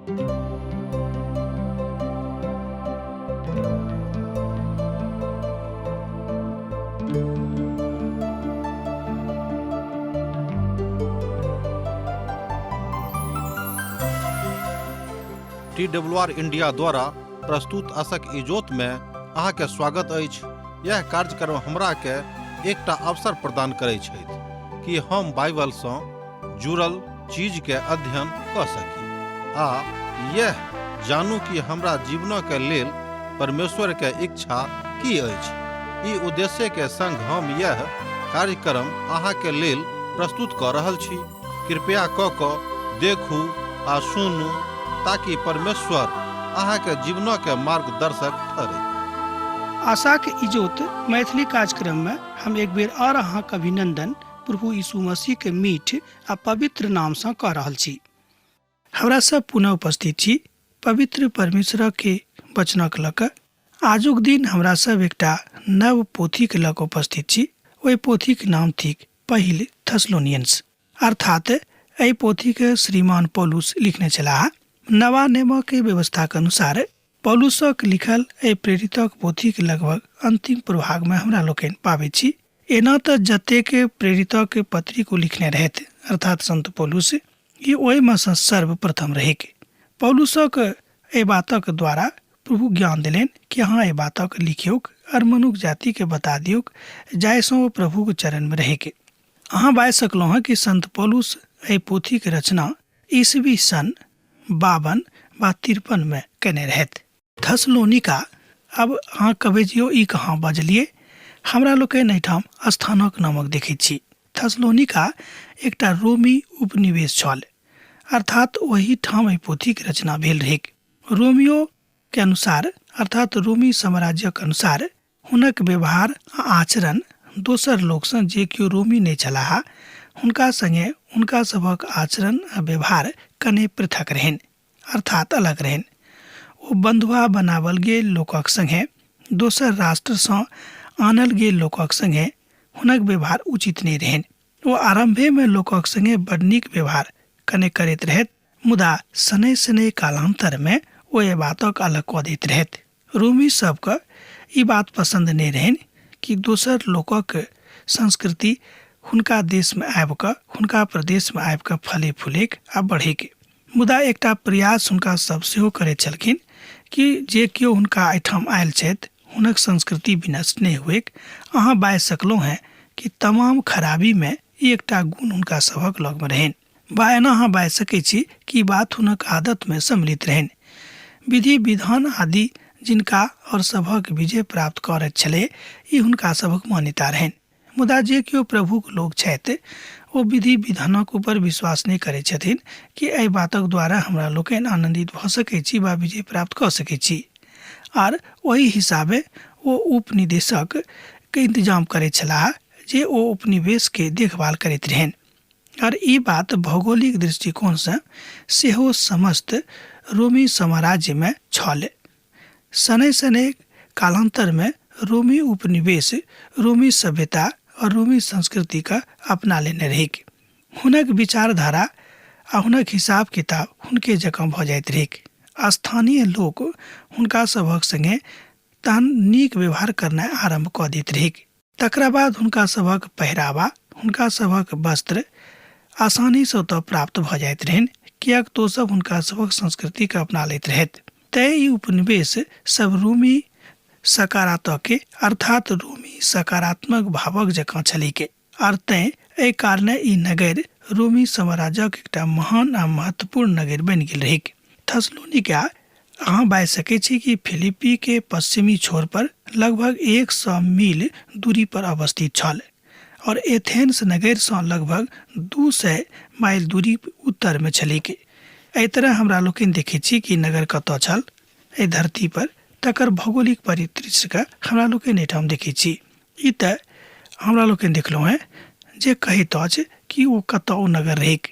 T W R India द्वारा प्रस्तुत असक इजोत में अहाँके स्वागत अछि। यह कार्यक्रम हमरा के एकटा अवसर प्रदान करै छथि कि हम बाइबल सँ जुड़ल चीज के अध्ययन कऽ सकी आ यह जानू कि हमरा जीवन के लेल परमेश्वर के इच्छा की अछि। ई उद्देश्य के संग हम यह कार्यक्रम अहाँ के लेल प्रस्तुत कऽ रहल छी। कृपया कऽ कऽ देखू आ सुनू ताकि परमेश्वर अहाँ के जीवन के मार्गदर्शक ठहरे। आशाक इजोत मैथिली कार्यक्रम में हम एक बेर और अहाँक अभिनंदन प्रभु यीशु मसीह के मीठ आ पवित्र नाम सँ कऽ रहल छी। हमरा सब पुनः उपस्थित छी पवित्र परमेश्वर के वचनक लऽ कऽ। आजुक दिन हमरा सब एकटा नव पोथीक लऽ कऽ उपस्थित छी। ओहि पोथीक नाम थिक पहिल थेसलोनियंस, अर्थात एहि पोथीके श्रीमान पौलुस लिखने छलाह। नवा नियमक व्यवस्थाक अनुसार पौलुसक लिखल एहि प्रेरितक पोथीक लगभग अंतिम प्रभागमे हमरा लोकनि पाबैत छी। एना तऽ जतेक प्रेरितक पत्रिक ओ लिखने रहथि, अर्थात संत पौलुस, ई ओहिमे सँ सर्वप्रथम रहैक। पौलुसक एहि बातक द्वारा प्रभु ज्ञान देलनि कि अहाँ एहि बातक लिखियौक और मनुख जातिके बता दियौक जाहिसँ ओ प्रभुक चरणमे रहैक। अहाँ बाजि सकलहुँ हँ कि संत पौलुस एहि पोथीक रचना ईस्वी सन 52 वा 53 मे केने रहथि। थसलोनिका, आब अहाँ कहबै जे यौ ई कहाँ बजलियै? हमरा लोकनि एहिठाम स्थानक नामक देखैत छी। थसलोनिका एकटा रोमी उपनिवेश छल, अर्थात ओहि ठाम एहि पोथीक रचना भेल रहैक। रोमियो के अनुसार, अर्थात रोमी साम्राज्यक अनुसार, हुनक व्यवहार आ आचरण दोसर लोकसँ जे केओ रोमी नहि छलाह हुनका संगे हुनका सभक आचरण आ व्यवहार कने पृथक रहनि, अर्थात अलग रहनि। ओ बन्धुआ बनावल गेल लोकक संगे, दोसर राष्ट्रसँ आनल गेल लोकक संगे हुनक व्यवहार उचित नहि रहनि। ओ आरम्भेमे लोकक संगे बड नीक व्यवहार कने करैत रहथि, मुदा शनैः शनैः कालान्तरमे ओ एहि बातक अलग कऽ दैत रहथि। रोमी सबके ई बात पसन्द नहि रहनि कि दोसर लोकक संस्कृति हुनका देशमे आबि कऽ, हुनका प्रदेशमे आबि कऽ फले फूलैक आ बढ़ैक। मुदा एकटा प्रयास हुनका सब सेहो करैत छलखिन कि जे केओ हुनका एहिठाम आयल छथि हुनक संस्कृति विनष्ट नहि हुएक। अहाँ बाजि सकलहुँ हेँ कि तमाम खराबीमे ई एकटा गुण हुनका सभक लगमे रहनि। वा एना अहाँ बाजि सकैत छी कि ई बात हुनक आदतमे सम्मिलित रहनि। विधि विधान आदि जिनका और सभक विजय प्राप्त करैत छलै, ई हुनका सभक मान्यता रहनि। मुदा जे केओ प्रभुक लोक छथि ओ विधि विधानक ऊपर विश्वास नहि करैत छथिन कि एहि बातक द्वारा हमरा लोकनि आनन्दित भऽ सकैत छी वा विजय प्राप्त कऽ सकैत छी। आर ओहि हिसाबे ओ उपनिदेशक के इंतजाम करैत छलाह जे ओ उपनिवेश के देखभाल करैत रहनि। आर ई बात भौगोलिक दृष्टिकोणसँ सेहो समस्त रोमी साम्राज्यमे छल। शनैः शनैः कालान्तरमे रोमी उपनिवेश रोमी सभ्यता और रोमी संस्कृतिके अपना लेने रहैक। हुनक विचारधारा आ हुनक हिसाब किताब हुनके जकाँ भऽ जाइत रहैक। स्थानीय लोक हुनका सभक संगे तहन नीक व्यवहार करनाइ आरम्भ कऽ दैत रहैक। तकरा बाद हुनका सभक पहिरावा, हुनका सभक वस्त्र आसानीसँ ओतऽ प्राप्त भऽ जाइत रहनि, किएक तऽ ओसभ हुनका सभक संस्कृतिके अपना लैत रहथि। तेँ ई उपनिवेश सभ रोमी सकारातके अर्थात रोमी सकारात्मक भावक जकाँ छलैक आर तेँ एहि कारणे ई नगर रोमी साम्राज्यक एकटा महान आ महत्वपूर्ण नगर बनि गेल रहैक। थसलोनिका अहाँ बाजि सकैत छी कि फिलिप्पी के पश्चिमी छोर पर लगभग 100 मील दूरी पर अवस्थित छल और एथेंस नगर सँ लगभग 200 माइल दूरी उत्तर में छलैक। एहि तरह हमरा लोकनि देखैत छी कि नगर कतऽ छल एहि धरती पर, तकर भौगोलिक परिदृश्य के हमरा लोकनि एहिठाम देखैत छी। ई तऽ हमरा लोकनि देखलहुँ हेँ जे कहैत अछि कि ओ कतऽ ओ नगर रहैक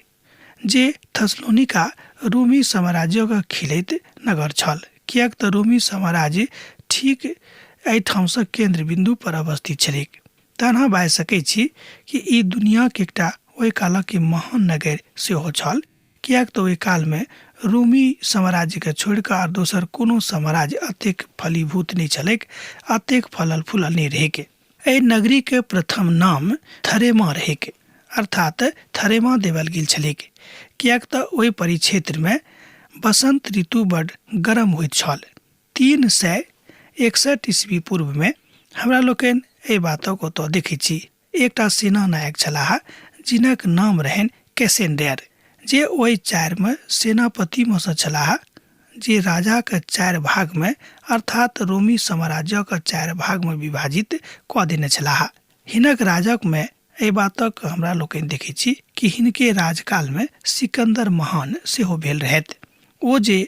जे थसलोनिका रोमी साम्राज्यक खिलैत नगर छल, किएक तँ रोमी साम्राज्य ठीक एहिठामसँ केन्द्र बिन्दु पर अवस्थित छलैक। तहन अहाँ बाजि सकैत छी कि ई दुनियाक एकटा ओहि कालक महान नगर सेहो छल, किएक तँ ओहि कालमे रोमी साम्राज्यके छोड़ि कऽ आर दोसर कोनो साम्राज्य एतेक फलीभूत नहि छलैक, एतेक फलल फूलल नहि रहैक। एहि नगरीके प्रथम नाम थरेमा रहैक, अर्थात थरेमा देवल गेल छलैक, किएक तऽ ओहि परिक्षेत्रमे बसन्त ऋतु बड गरम होइत छल। 361 ईस्वी पूर्वमे हमरा लोकनि एहि बातक ओतऽ देखैत छी। एकटा सेना नायक छलाह जिनक नाम रहनि कैसेंडेर, जे ओहि चारिमे सेनापतिमे सँ छलाह जे राजाक चारि भागमे अर्थात रोमी साम्राज्यक चारि भागमे विभाजित कऽ देने छलाह। हिनक राजकमे एहि बातक हमरा लोकनि देखैत छी कि हिनके राजकालमे सिकन्दर महान सेहो भेल रहथि। ओ जे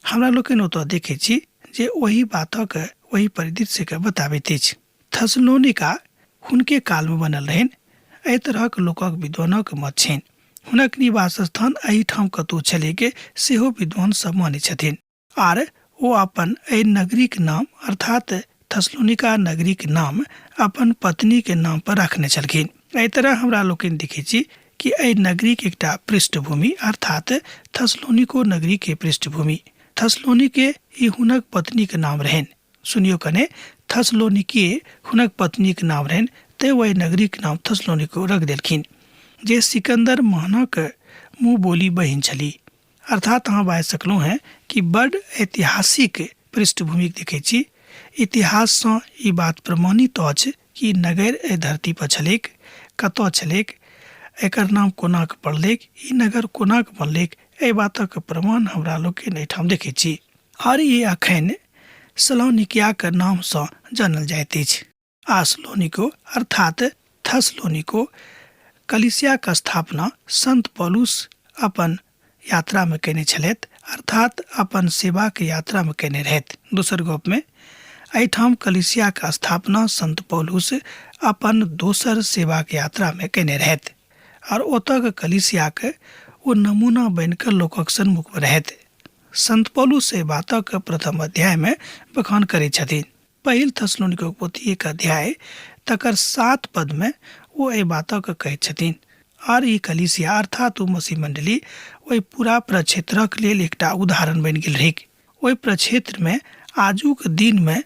हमरा लोकनि ओतऽ देखैत छी जे ओहि बातक ओहि परिदृश्यके बताबैत अछि। थसलोनिका हुनके कालमे बनल रहनि। एहि तरहक लोकक विद्वानक मत छनि। हुनक निवास स्थान एहिठाम कतहु छलैक सेहो विद्वान सब मानै छथिन। आर ओ अपन एहि नगरीक नाम अर्थात थसलोनिका नगरीक नाम अपन पत्नीके नाम पर रखने छलखिन। एहि तरह हमरा लोकनि देखै छी कि एहि नगरीक एकटा पृष्ठभूमि अर्थात थसलोनिको नगरीके पृष्ठभूमि थसलोनिके ई हुनक पत्नीक नाम रहनि। सुनियो कने, थसलोनिकी हुनक पत्नीक नाम रहनि, तें ओहि नगरीक नाम थसलोनिको रख देलखिन, जे सिकंदर महानक मुँह बोली बहिन छली। अर्थात अहाँ बाजि सकलहुँ हेँ कि बड्ड ऐतिहासिक पृष्ठभूमिक देखै छी। इतिहाससँ ई बात प्रमाणित अछि कि नगर एहि धरती पर छलैक, कतऽ छलैक, एकर नाम कोना कऽ पड़लैक, ई नगर कोना कऽ बनलैक, एहि बातक प्रमाण हमरा लोकनि एहिठाम देखै छी। आर ई अखन सलोनिकियाक नामसँ जानल जाइत अछि। आ सलोनिको अर्थात थसलोनिको कलिसियाक स्थापना संत पौलुस अपन यात्रामे कयने छलथि, अर्थात अपन सेवाक यात्रामे कयने रहथि। दोसर गपमे एहिठाम कलिसियाक स्थापना संत पौलुस अपन दोसर सेवाक यात्रामे कयने रहथि आर ओतऽके कलिसियाक ओ नमूना बनि कऽ लोकक सन्मुखमे रहथि। संत पौलुस एहि बातक प्रथम अध्यायमे बखान करैत छथिन। पहिल थसलोनिकोक पोथी 1 अध्याय तकर 7 पदमे ओ एहि बातक कहैत छथिन। आर ई कलीसिया अर्थात ओ मसीह मंडली ओहि पूरा प्रक्षेत्रक लेल एकटा उदाहरण बनि गेल रहैक। ओहि प्रक्षेत्रमे आजुक दिनमे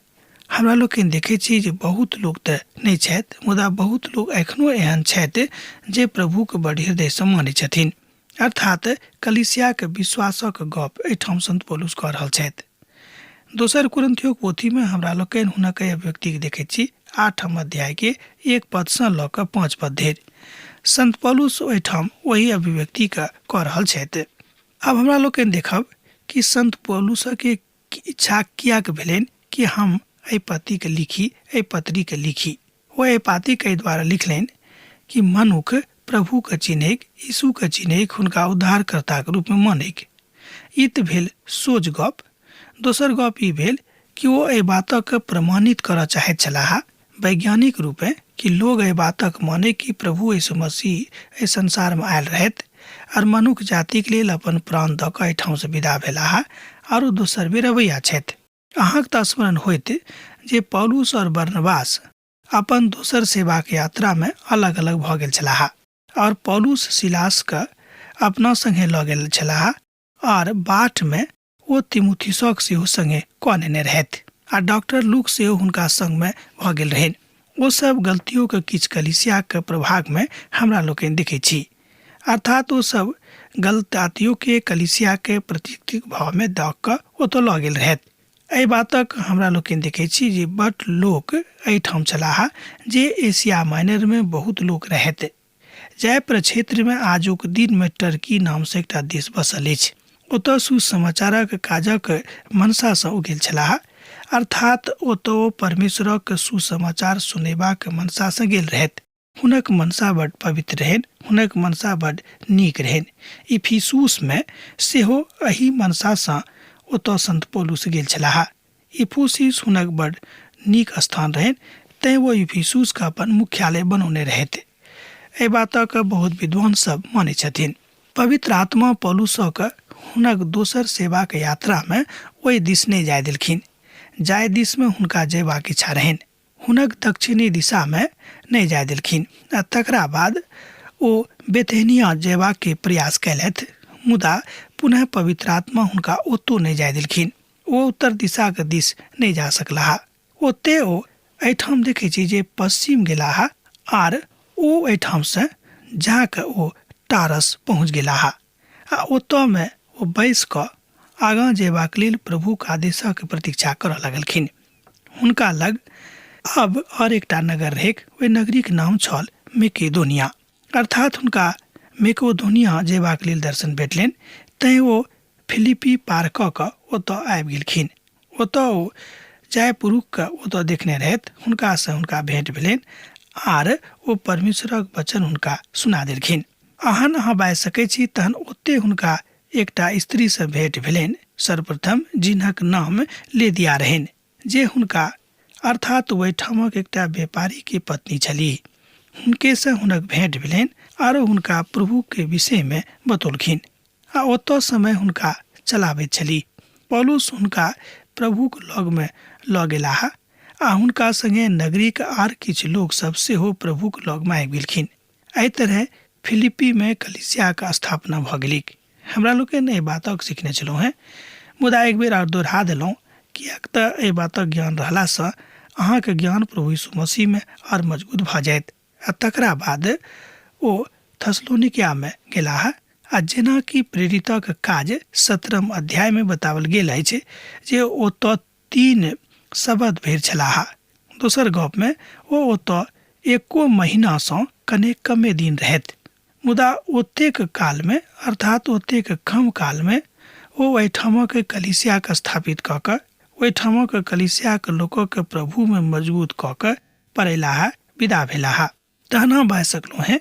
हमरा लोकनि देखै छी जे बहुत लोक तऽ नहि छथि, मुदा बहुत लोक एखनो एहन छथि जे प्रभुके बड़ हृदयसँ मानै छथिन। अर्थात कलीसियाक विश्वासक गप एहिठाम संत पौलुस कऽ रहल छथि। दोसर कुरिन्थियोक पोथीमे हमरा लोकनि हुनक एहि अभिव्यक्तिके देखैत छी, 8 अध्यायके 1 पदसँ लऽ कऽ 5 पद धरि। संत पौलुस ओहिठाम ओहि अभिव्यक्तिके कऽ रहल छथि। आब हमरा लोकनि देखब कि संत पौलुसक इच्छा किएक भेलनि कि हम एहि पत्तीके लिखी, एहि पत्रीके लिखी। ओ एहि पातीके एहि दुआरे लिखलनि कि मनुख प्रभुके चिन्हैक, यीशुके चिन्हैक, हुनका उद्धारकर्ताके रूपमे मानैक। ई तऽ भेल सोझ गप। दोसर गप ई भेल कि ओ एहि बातक प्रमाणित करऽ चाहैत छलाह वैज्ञानिक रूपेँ कि लोग एहि बातक मानै कि प्रभु यीशु मसीह एहि संसारमे आयल रहथि आर मनुख जातिक लेल अपन प्राण दऽ कऽ एहिठामसँ विदा भेलाह आरो दोसर बेर अबैया छथि। अहाँक तऽ स्मरण होइत जे पौलुस और बरनबास अपन दोसर सेवाक यात्रामे अलग अलग भऽ गेल छलाह और पौलुस सिलासके अपना संगे लऽ गेल छलाह आर बाटमे ओ तिमुथिसक सेहो संगे कऽ नेने रहथि आ डॉक्टर लूक सेहो हुनका संगमे भऽ गेल रहनि। ओ सब गलतियोके किछु कलीसियाक प्रभागमे हमरा लोकनि देखै छी। अर्थात ओ सब गलतातियोके कलीसियाके प्रतीक भावमे दऽ कऽ ओतऽ लऽ गेल रहथि। एहि बातक हमरा लोकनि देखै छी जे बड लोक एहिठाम छलाह जे एशिया माइनरमे बहुत लोक रहथि। जाहि प्रक्षेत्रमे आजुक दिनमे टर्की नामसँ एकटा देश बसल अछि, ओतऽ सुसमाचारक काजक मनसासँ ओ गेल छलाह। अर्थात ओतऽ ओ परमेश्वरक सुसमाचार सुनेबाक मनसासँ गेल रहथि। हुनक मनसा बड पवित्र रहनि, हुनक मनसा बड नीक रहनि। इफिसुसमे सेहो एहि मनसासँ ओतऽ संत पौलुस गेल छलाह। इफुसिस हुनक बड नीक स्थान रहनि, तेँ ओ इफिसुसके अपन मुख्यालय बनौने रहथि। एहि बातक बहुत विद्वान सब मानै छथिन। पवित्र आत्मा पौलुसक हुनक दोसर सेवाक यात्रामे ओहि दिस नहि जाय देलखिन, जाहि दिसमे हुनका जयबाक इच्छा रहनि। हुनक दक्षिणी दिशामे नहि जाय देलखिन आ तकरा बाद ओ बेथेनिया जयबाक प्रयास कयलथि, मुदा पुनः पवित्र आत्मा हुनका ओतौ नहि जाय देलखिन। ओ उत्तर दिशाक दिस नहि जा सकलाह। ओते ओ एहिठाम देखै छी जे पश्चिम गेलाह आर ओ एहिठामसँ जा कऽ ओ टारस पहुँच गेलाह आ ओतऽमे ओ बैस कऽ आगाँ जेबाक लेल प्रभुक आदेशक प्रतीक्षा करऽ लगलखिन। हुनका लग आब आओर एकटा नगर रहैक, ओहि नगरीक नाम छल मेकेदोनिया। अर्थात हुनका मेकोधोनिया जेबाक लेल दर्शन भेटलनि, तैँ ओ फिलिपी पार कऽ कऽ ओतऽ आबि गेलखिन। ओतऽ ओ जाहि पुरुषकेँ ओतऽ देखने रहथि, हुनकासँ हुनका भेँट भेलनि आर ओ परमेश्वरक वचन हुनका सुना देलखिन। अहन अहाँ बाजि सकैत छी तहन ओते हुनका एकटा स्त्रीसँ भेँट भेलनि, सर्वप्रथम जिनक नाम लेदिया रहनि, जे हुनका अर्थात ओहिठामक एकटा व्यापारीके पत्नी छलीह। हुनकेसँ हुनक भेँट भेलनि आरो हुनका प्रभुके विषयमे बतौलखिन आ ओतऽ समय हुनका चलाबैत छलीह। पौलुस हुनका प्रभुक लगमे लऽ गेलाह आ हुनका संगे नगरीक आर किछु लोक सब सेहो प्रभुक लगमे आबि गेलखिन। एहि तरहेँ फिलिप्पीमे कलीसियाक स्थापना भऽ गेलैक। हमरा लोकनि एहि बातक सिखने छलहुँ हेँ, मुदा एक बेर आओर दोहरा देलहुँ, किएक तँ एहि बातक ज्ञान रहलासँ अहाँक ज्ञान प्रभु यीशु मसीहमे आओर मजगूत भऽ जायत। आ तकरा बाद ओ थसलोनिकियामे गेलाह आ जेना कि प्रेरितक काज सत्रहम अध्यायमे बताओल गेल अछि जे ओतऽ 3 शब्द भरि छलाह। दोसर गपमे ओ ओतऽ एको महीनासँ कने कमे दिन रहथि। मुदा ओतेक कालमे, अर्थात् ओतेक कम कालमे, ओ ओहिठामक कलीसियाकेँ स्थापित कऽ कऽ, ओहिठामक कलीसियाक लोककेँ प्रभुमे मजगूत कऽ कऽ पड़यलाह, विदा भेलाह। तहन अहाँ बाजि सकलहुँ हेँ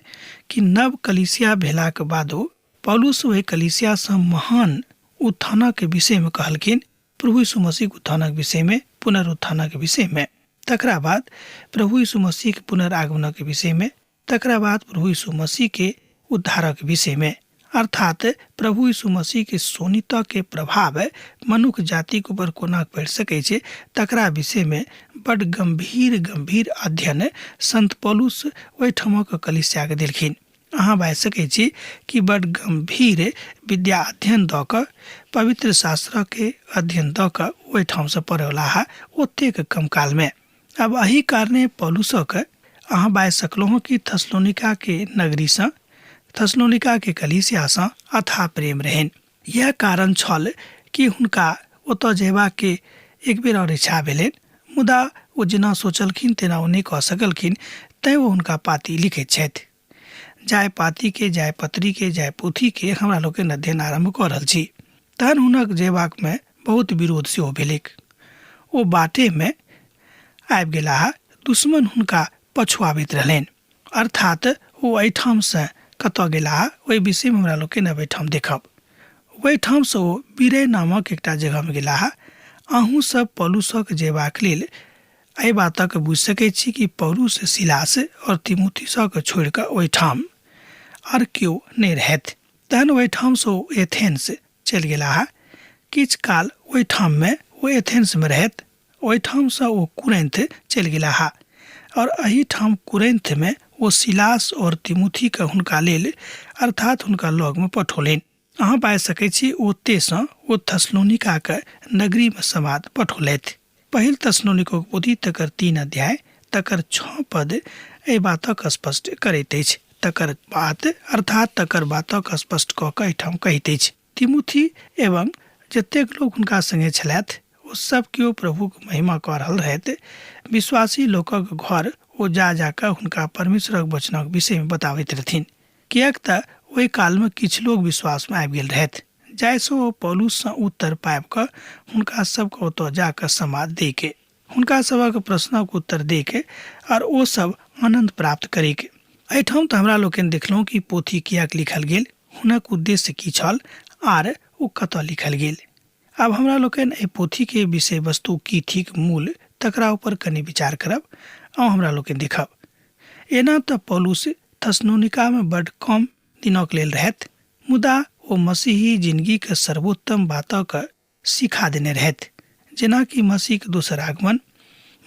कि नव कलीसिया भेलाक बादो पौलुस ओहि कलीसियासँ महान उत्थानक विषयमे कहलखिन, प्रभु यीशु मसीहक उत्थानक विषयमे, पुनरुत्थानक विषयमे। तकरा बाद प्रभु यीशु मसीहक पुनरागमनक विषयमे, तकरा बाद प्रभु यीशु मसीह के उद्धारक विषय में, अर्थात प्रभु यीशु मसीह के सोनित के प्रभाव मनुख जाति के ऊपर कोना पड़ि सकै छै तकरा विषय में बड गंभीर गंभीर अध्ययन संत पौलुस ओहिठामक कलीसिया के देलखिन। अहाँ बाजि सकै छी कि बड गंभीर विद्या अध्ययन दऽ कऽ, पवित्र शास्त्र के अध्ययन दऽ कऽ ओहिठाम से पढ़ौलाह ओतेक कम काल में। अब एहि कारणे पौलुसक अहाँ बाजि सकलहुँ कि थसलोनिका के नगरीसँ, थसलोनिका के कलीसियासँ अथाह प्रेम रहनि। यैह कारण छल कि हुनका ओतऽ जयबाक एक बेर आओर इच्छा भेलनि, मुदा ओ जेना सोचलखिन तेना ओ नहि कऽ सकलखिन, तैँ ओ हुनका पाती लिखैत छथि। जाहि पातीके, जाहि पत्रीके, जाहि पोथीके हमरा लोकनि अध्ययन आरम्भ कऽ रहल छी। तहन हुनक जयबाकमे बहुत विरोध सेहो भेलैक। ओ बाटेमे आबि गेलाह, दुश्मन हुनका पछुआबैत रहलनि। अर्थात् ओ एहिठामसँ कतऽ गेलाह, ओहि विषयमे हमरा लोकनि आब एहिठाम देखब। ओहिठामसँ ओ बिरय नामक एकटा जगहमे गेलाह। अहूँ सब पौलुसक जयबाक लेल एहि बातक बुझि सकैत छी कि पौलुस सिलास और तिमुथिसक छोड़ि कऽ ओहिठाम आर केओ नहि रहथि। तहन ओहिठामसँ ओ एथेंस चलि गेलाह। किछु काल ओहिठाममे ओ एथेंसमे रहथि। ओहिठामसँ ओ कुरिन्थ चलि गेलाह और एहिठाम कुरिन्थमे ओ सिलास और तिमुथीके हुनका लेल अर्थात हुनका लगमे पठौलनि। अहाँ बाजि सकैत छी ओतेसँ ओ थसलोनिकाक नगरीमे समाद पठौलथि। पहिल थसलोनिकोक पोथी तकर 3 अध्याय तकर 6 पद एहि बातक स्पष्ट करैत अछि। तकर बात अर्थात तकर बातक स्पष्ट कऽ कऽ एहिठाम कहैत अछि। तिमुथी एवं जतेक लोक हुनका संगे छलथि ओ सब केओ प्रभुक महिमा कऽ रहल रहथि। विश्वासी लोकक घर ओ जा जा कऽ हुनका परमेश्वरक वचनक विषयमे बताबैत रहथिन। किएक तँ ओहि कालमे किछु लोक विश्वासमे आबि गेल रहथि, जाहिसँ ओ पौलुससँ उत्तर पाबि कऽ हुनका सभकेँ ओतऽ जा कऽ समाद दैक, हुनका सभक प्रश्नक उत्तर दैक और ओ सभ आनन्द प्राप्त करैक। एहिठाम तँ हमरा लोकनि देखलहुँ कि पोथी किएक लिखल गेल, हुनक उद्देश्य की छल आर ओ कतऽ लिखल गेल। आब हमरा लोकनि एहि पोथीके विषय वस्तु की थिक मूल तकरा ऊपर कनि विचार करब आ हमरा लोकनि देखब। एना तँ पौलुस थसनोनिकामे बड्ड कम दिनक लेल रहथि, मुदा ओ मसीही जिनगीक सर्वोत्तम बातक सिखा देने रहथि, जेना कि मसीहक दोसर आगमन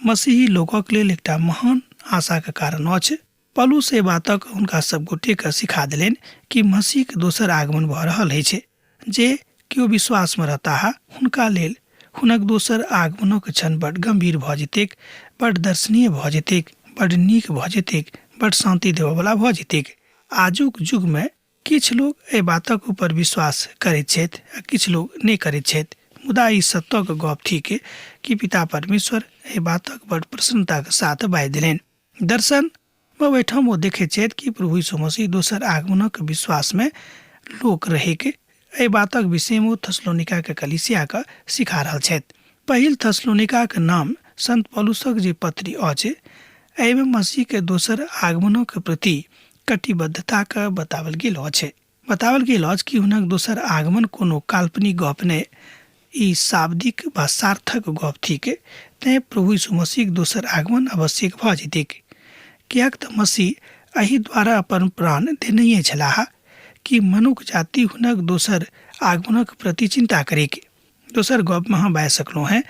मसीही लोकक लेल एकटा महान आशाक कारण अछि। पौलुस एहि बातक हुनका सभ गोटेकेँ सिखा देलनि कि मसीहक दोसर आगमन भऽ रहल अछि, जे केओ विश्वासमे रहताह हुनका लेल हुनक दोसर आगमनक क्षण बड गम्भीर भऽ जेतैक, बड दर्शनीय भऽ जेतैक, बड नीक भऽ जेतैक, बड शान्ति देबऽवला भऽ जेतैक। आजुक युगमे किछु लोक एहि बातक ऊपर विश्वास करैत छथि आ किछु लोक नहि करैत छथि, मुदा ई सत्यक गप थिक कि पिता परमेश्वर एहि बातक बड प्रसन्नताक साथ बाजि देलनि। दर्शन मे ओहिठाम ओ देखैत छथि कि प्रभु यीशु मसीह दोसर आगमनक विश्वास मे लोक रहैक एहि बातक विषय मे ओ थसलोनिका के कलीसिया के सिखा रहल छथि। पहिल थसलोनिकाक नाम संत पौलुसक जे पत्री अछि एहिमे मसीह के दोसर आगमनक प्रति कटिबद्धताक बताओल गेल अछि। बताओल गेल अछि कि हुनक दोसर आगमन कोनो काल्पनिक गप नहि, ई शाब्दिक वा सार्थक गप थिक। तेँ प्रभु यीशु मसीहक दोसर आगमन आवश्यक भऽ जेतैक। किएक तऽ मसीह एहि द्वारा अपन प्राण देनहिए छलाह कि मनुख जाति हुनक दोसर आगमनक प्रति चिन्ता करैक। दोसर गपमे अहाँ बाजि सकलहुँ हेँ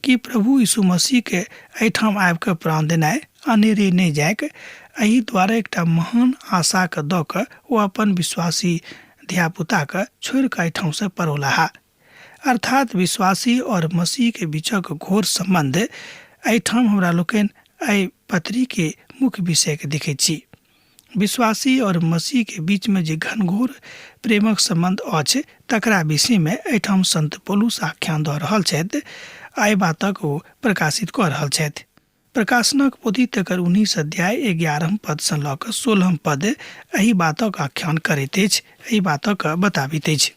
कि प्रभु यीशु मसीहके एहिठाम आबि कऽ प्राण देनाइ अनेरे नहि जाइक। एहि द्वारे एकटा महान आशाके दऽ कऽ ओ अपन विश्वासी धियापुताके छोड़ि कऽ एहिठामसँ पड़ौलाह। अर्थात विश्वासी आओर मसीहके बीचक घोर सम्बन्ध एहिठाम हमरा लोकनि एहि पत्रीके मुख्य विषयके देखैत छी। विश्वासी और मसीह के बीच में जे घनघोर प्रेमक संबंध अछि तकरा विषय में एहिठाम संत पौलुस आख्यान दऽ रहल छथि आ एहि बातक ओ प्रकाशित कऽ रहल छथि। प्रकाशनक पोथी तकर 19 अध्याय 11 पद सँ लऽ कऽ 16 पद एहि बातक आख्यान करैत अछि, एहि बातक बताबैत अछि।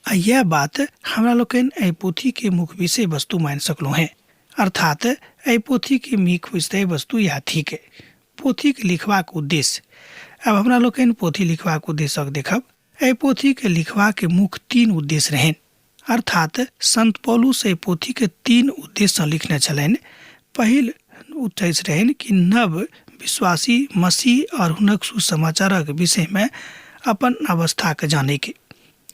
आ इएह बात हमरा लोकनि एहि पोथी के मुख्य विषय वस्तु मानि सकलहुँ हेँ। अर्थात एहि पोथी के मुख्य विषय वस्तु इएह थिक। पोथीक लिखबाक उद्देश्य। आब हमरा लोकनि पोथी लिखबाक उद्देश्यक देखब। एहि पोथीके लिखबाक मुख्य तीन उद्देश्य रहनि। अर्थात संत पौलुस एहि पोथीके तीन उद्देश्यसँ लिखने छलनि। पहिल उद्देश्य रहनि कि नव विश्वासी मसीह आओर हुनक सुसमाचारक विषयमे अपन अवस्थाके जानैके।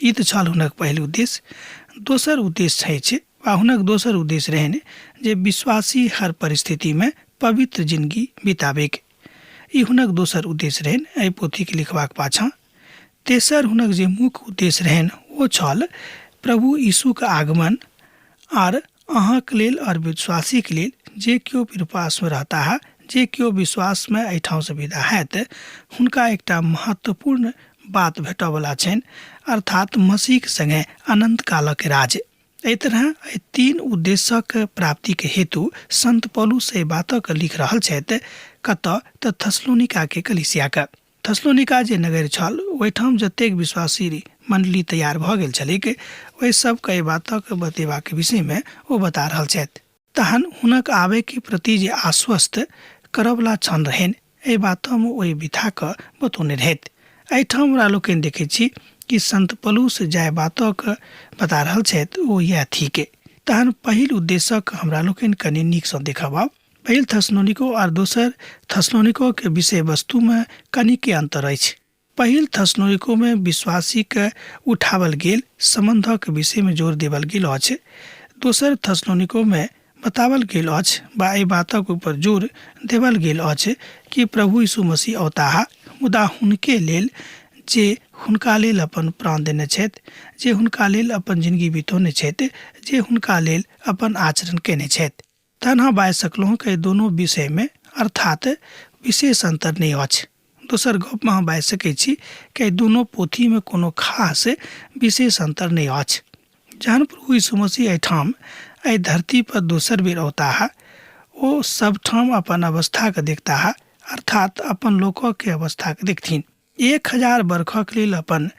ई तऽ छल हुनक पहिल उद्देश्य। दोसर उद्देश्य अछि वा हुनक दोसर उद्देश्य रहनि जे विश्वासी हर परिस्थितिमे पवित्र जिनगी बिताबैक। ई हुनक दोसर उद्देश्य रहनि एहि पोथीके लिखबाक पाछाँ। तेसर हुनक जे मुख्य उद्देश्य रहनि ओ छल प्रभु यीशुक आगमन आर अहाँक लेल और विश्वासीक लेल जे केओ विश्वासमे रहताह, जे केओ विश्वासमे एहिठामसँ विदा हैत, हुनका एकटा महत्वपूर्ण बात भेटऽवला छनि, अर्थात मसीहक संगे अनन्त कालक राज। एहि तरह एहि तीन उद्देश्यक प्राप्तिक हेतु संत पौलुस एहि बातक लिख रहल छथि। कतऽ? तऽ थसलोनिकाके कलीसियाक। थसलोनिका जे नगर छल ओहिठाम जतेक विश्वासी मण्डली तैयार भऽ गेल छलैक ओहि सबके एहि बातक बतेबाक विषयमे ओ बता रहल छथि। तहन हुनक आबयके प्रति जे आश्वस्त करऽवला क्षण रहनि एहि बातमे ओहि बिथा कऽ बतौने रहथि। एहिठाम हमरा लोकनि देखैत छी कि संत पौलुस जाहि बातक बता रहल छथि ओ इएह थिक। तहन पहिल उद्देश्यक हमरा लोकनि कनि नीकसँ देखब आब। पहिल थसलोनिको आर दोसर थसलोनिको के विषय वस्तु में कनिके अंतर अछि। पहिल थसलोनिको में विश्वासी के उठावल गेल संबंधक विषय में जोर देवल गेल अछि। दोसर थसलोनिको में बतावल गेल अछि वा एहि बातक ऊपर जोर देवल गेल अछि कि प्रभु यीशु मसीह औताह, मुदा हुनके लेल जे हुनका लेल अपन प्राण देने छथि, जे हुनका लेल अपन जिनगी बितौने छथि, जे हुनका लेल अपन आचरण कयने छथि। तहन अहाँ बाजि सकलहुँ कि एहि दुनू विषयमे अर्थात विशेष अन्तर नहि अछि। दोसर गपमे अहाँ बाजि सकैत छी कि एहि दुनू पोथीमे कोनो खास विशेष अन्तर नहि अछि। जहन प्रभु यीशु मसीह एहिठाम एहि धरती पर दोसर बेर औताह, ओ सबठाम अपन अवस्थाके देखताह, अर्थात अपन लोकके अवस्थाके देखथिन। 1000 बरखक लेल अपन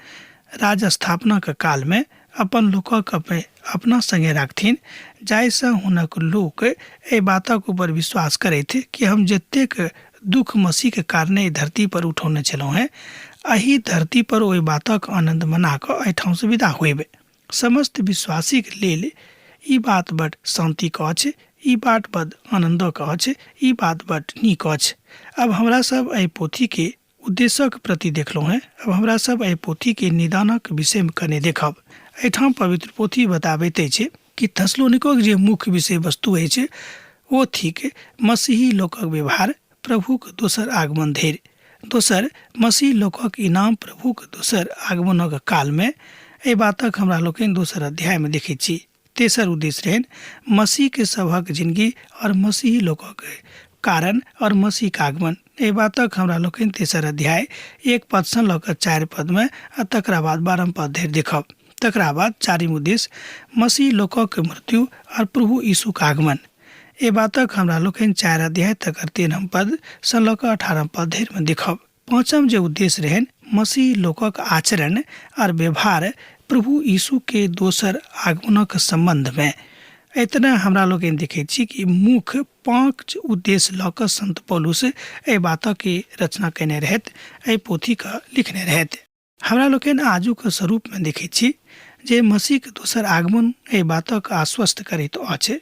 राज स्थापनाक कालमे अपन लोकक अपना संगे राखथिन, जाहिसँ हुनक लोक एहि बातक ऊपर विश्वास करथि कि हम जतेक दुःख मसीहके कारणे एहि धरती पर उठौने छलहुँ हेँ, एहि धरती पर ओहि बातक आनन्द मना कऽ एहिठामसँ विदा होयब। समस्त विश्वासीक लेल ई बात बड शान्तिक अछि, ई बात बड आनन्दक अछि, ई बात बड नीक अछि। आब हमरा सब एहि पोथीके उद्देश्यक प्रति देखलहुँ हेँ, आब हमरा सब एहि पोथीके निदानक विषयमे कने देखब। एहिठाम पवित्र पोथी बताबैत अछि कि थसलोनिकोक जे मुख्य विषय वस्तु अछि ओ थिक मसीही लोकक व्यवहार प्रभुक दोसर आगमन धरि। दोसर, मसीह लोकक इनाम प्रभुक दोसर आगमनक कालमे। एहि बातक हमरा लोकनि दोसर अध्यायमे देखैत छी। तेसर उद्देश्य रहनि मसीहके सभक जिनगी आओर मसीही लोकक कारण आओर मसीहके आगमन। एहि बातक हमरा लोकनि तेसर अध्याय 1 पदसँ लऽ कऽ 4 पदमे आ तकरा बाद 12 पद धरि देखब। तकरा बाद चारिम उद्देश्य मसीह लोकक मृत्यु आओर प्रभु यीशुक आगमन। एहि बातक हमरा लोकनि 4 अध्याय तकर 13 पदसँ लऽ कऽ 18 पद धरिमे देखब। पाँचम जे उद्देश्य रहनि मसीह लोकक आचरण आओर व्यवहार प्रभु यीशु के दोसर आगमनक सम्बन्धमे। एहि तरह हमरा लोकनि देखैत छी कि मुख्य 5 उद्देश्य लऽ कऽ संत पौलुस एहि बातके रचना कयने रहथि, एहि पोथीके लिखने रहथि। हमरा लोकनि आजुक स्वरूपमे देखैत छी जे मसीहके दोसर आगमन एहि बातक आश्वस्त करैत अछि,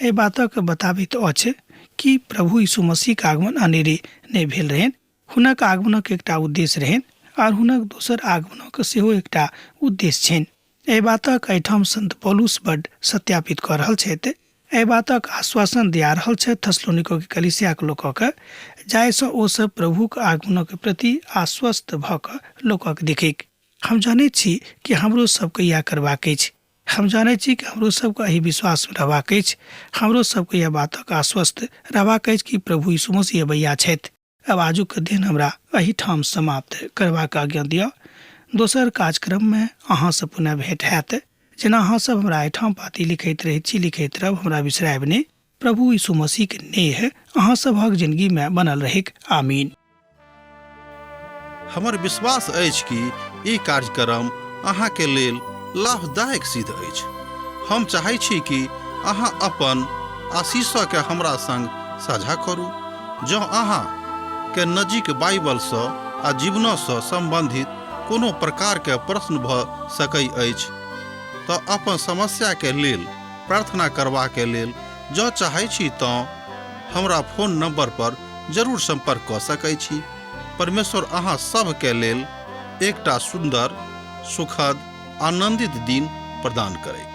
एहि बातक बताबैत अछि कि प्रभु यीशु मसीहके आगमन अनेरे नहि भेल रहनि। हुनक आगमनक एकटा उद्देश्य रहनि आओर हुनक दोसर आगमनक सेहो एकटा उद्देश्य छनि। एहि बातक एहिठाम संत पौलुस बड्ड सत्यापित कऽ रहल छथि। एहि बातक आश्वासन दिया रहल छथि थेसलोनिकोके कलीसियाक लोकक, जाहिसँ ओ सब प्रभुक आगमनक प्रति आश्वस्त भऽ कऽ लोकक देखैक। हम जनैत छी कि हमरो सबके इएह करबाक अछि। हम जानैत छी कि हमरो सबके एहि विश्वासमे रहबाक अछि। हमरो सबके इएह बातक आश्वस्त रहबाक अछि कि प्रभु यीशु मसीह अबैया छथि। आब आजुक दिन हमरा एहिठाम समाप्त करबाक आज्ञा दिअ। दोसर कार्यक्रममे अहाँसँ पुनः भेंट हैत। जेना अहाँ सब हमरा एहिठाम पाती लिखैत रहैत छी, लिखैत रहब, हमरा बिसरायब नहि। प्रभु यीशु मसीहके नेह अहाँ सबहक जिनगीमे बनल रहैक। आमीन। हमर विश्वास अछि कि ई कार्यक्रम अहाँके लेल लाभदायक सिद्ध अछि। हम चाहै छी कि अहाँ अपन आशीषके हमरा संग साझा करू। जँ अहाँ के नजीक बाइबलसँ आ जीवनसँ सम्बन्धित कोनो प्रकारके प्रश्न भऽ सकै अछि तऽ अपन समस्याके लेल प्रार्थना करबाके लेल जँ चाहै छी तँ हमरा फोन नंबर पर जरूर संपर्क कऽ सकै छी। परमेश्वर अहाँ सभके लेल एकटा सुन्दर, सुखद, आनंदित दिन प्रदान करैत।